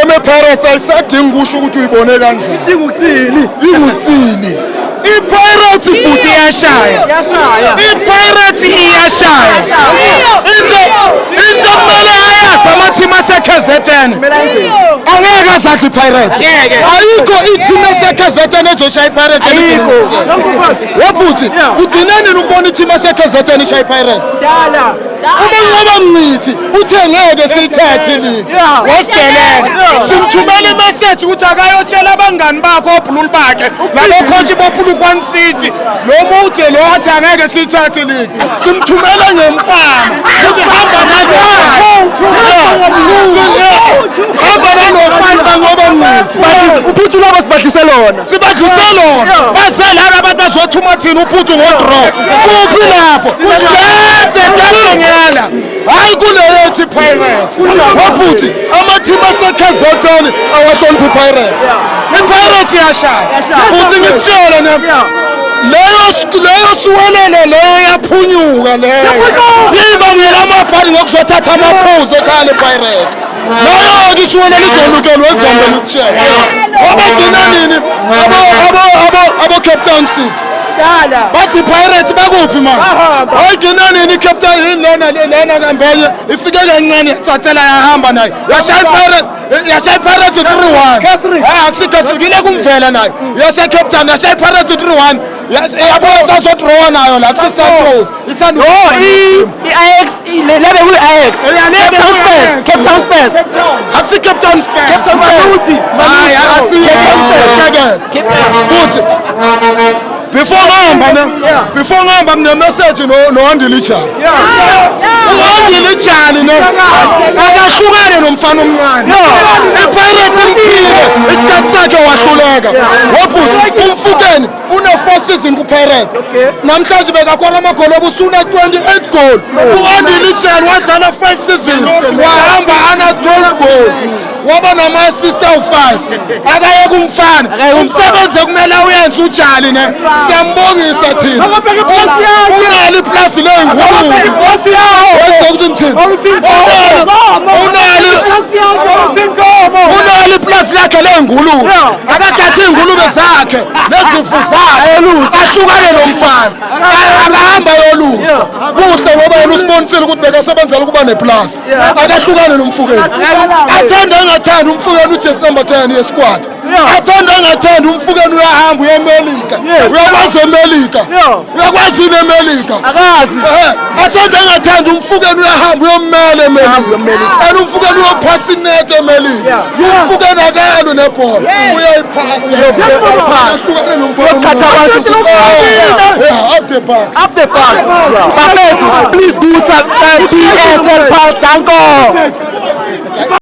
Igame ePirates ayisadingi kusho ukuthi uyibone kanjani. Ingukuthini? Inguthini? IPirates, bhuti, iyashaya. Yashaya. IPirates iyashaya. Into kumele ayazi ama-team ase-KZN, angeke azadla iPirates. Angeke. Ayikho i-team ese-KZN ezoshaya iPirates. Ayikho. Webhuti, ugcine nini ukubona i-team ase-KZN ishaya iPirates? Dala. Uma nqoba mncithi uthe ngeke siyithathe iligi, wasidelela. Simthumela imeseji ukuthi akayotshela abangani bakhe, obhululu bakhe nabocoach boPolokwane City, lo mude lo athi angeke siyithathe iligi. Simthumele ngempama ukuthi hamba nalo, hamba nalo-fine banqoba mncithi. Uphuthu lwabo sibadlise lona. Sibadlise lona. Baselana abantu bazothuma thina uphuthu ngodraw kuphi lapho kade kade ngiyala, hayi kuleyothi Pirates. Wafuthi ama-team ase-KZN awahloniphi iPirates. I-Pirates iyashaya futhi ngikutshele ne leyo siwelele leyo yaphunyuka, leyo ibangela amabhali ngokuzothatha amaphuzu ekhaya le-Pirates. Leyo-ke isiwelele izolukelwa ezombe, ngikutshela, wabagcina nini abo-Cape Town City? Dala. Bathi Pirates bakuphi manje? Bahamba. Ayigcina nini iCape Town? Yini lena kambenye ifike kancane, yathathela, yahamba nayo, yashaya iPirates, yashaya iPirates 3-1. Casric. Ah, akusi Casric ile kumvela nayo yase Cape Town, yashaya iPirates 3-1, yabuya sazodrawa nayo la kusi Santos. No, i-Ajax lebe kuyi-Ajax. Yeah, Cape Town Spurs. Cape Town Spurs. Akusi Cape Town Spurs. Cape Town Spurs. Hayi, akasi Cape Town Spurs. Futhi before ngihamba ne, before ngihamba ngine-message no-Andile Jali. U-Andile Jali ne, akahlukane nomfana omncane. I-Pirates imphile isikhathi sakhe, wahluleka. Wabhuti, uMofokeng une-four season ku-Pirates. Namhlanje bekakora amagoli, obusuna 28 goal. U-Andile Jali wadlala 5 season, wahamba ana 12 goal, waba nama-assist awu-5. Akayeke umfana. Umsebenzi ekumele uyenze uJali ne, siyambongisa thina. Unalo iplasi ley'ngulube, wenza ukuthi ngithini, unalo iplasi lakhe ley'ngulube, akathathe iy'ngulube zakhe nezimvu zakhe, ahlukane nomfana, akahamba yolusa kuhle, ngoba yena usibonisile ukuthi bekasebenzela ukuba neplasi. Akahlukane noMofokeng. Athanda angathandi, uMofokeng ujesi number 10 yesquad. Athanda angathandi, uMofokeng uyahamba uyemelika. Uyakwazi eMelika? Uyakwazi yini eMelika? Akazi. Athanda angathandi, uMofokeng uyahamba uyommela eMelika, and uMofokeng uyophasa inet eMelika. UMofokeng akalwi nebhola, uyayiphasa. Ahlukane nomfana. Uyokhatha abantu. Yeah, up the Bucks. Up the Bucks. Bafethu, please do subscribe. PSL Pulse. Danko.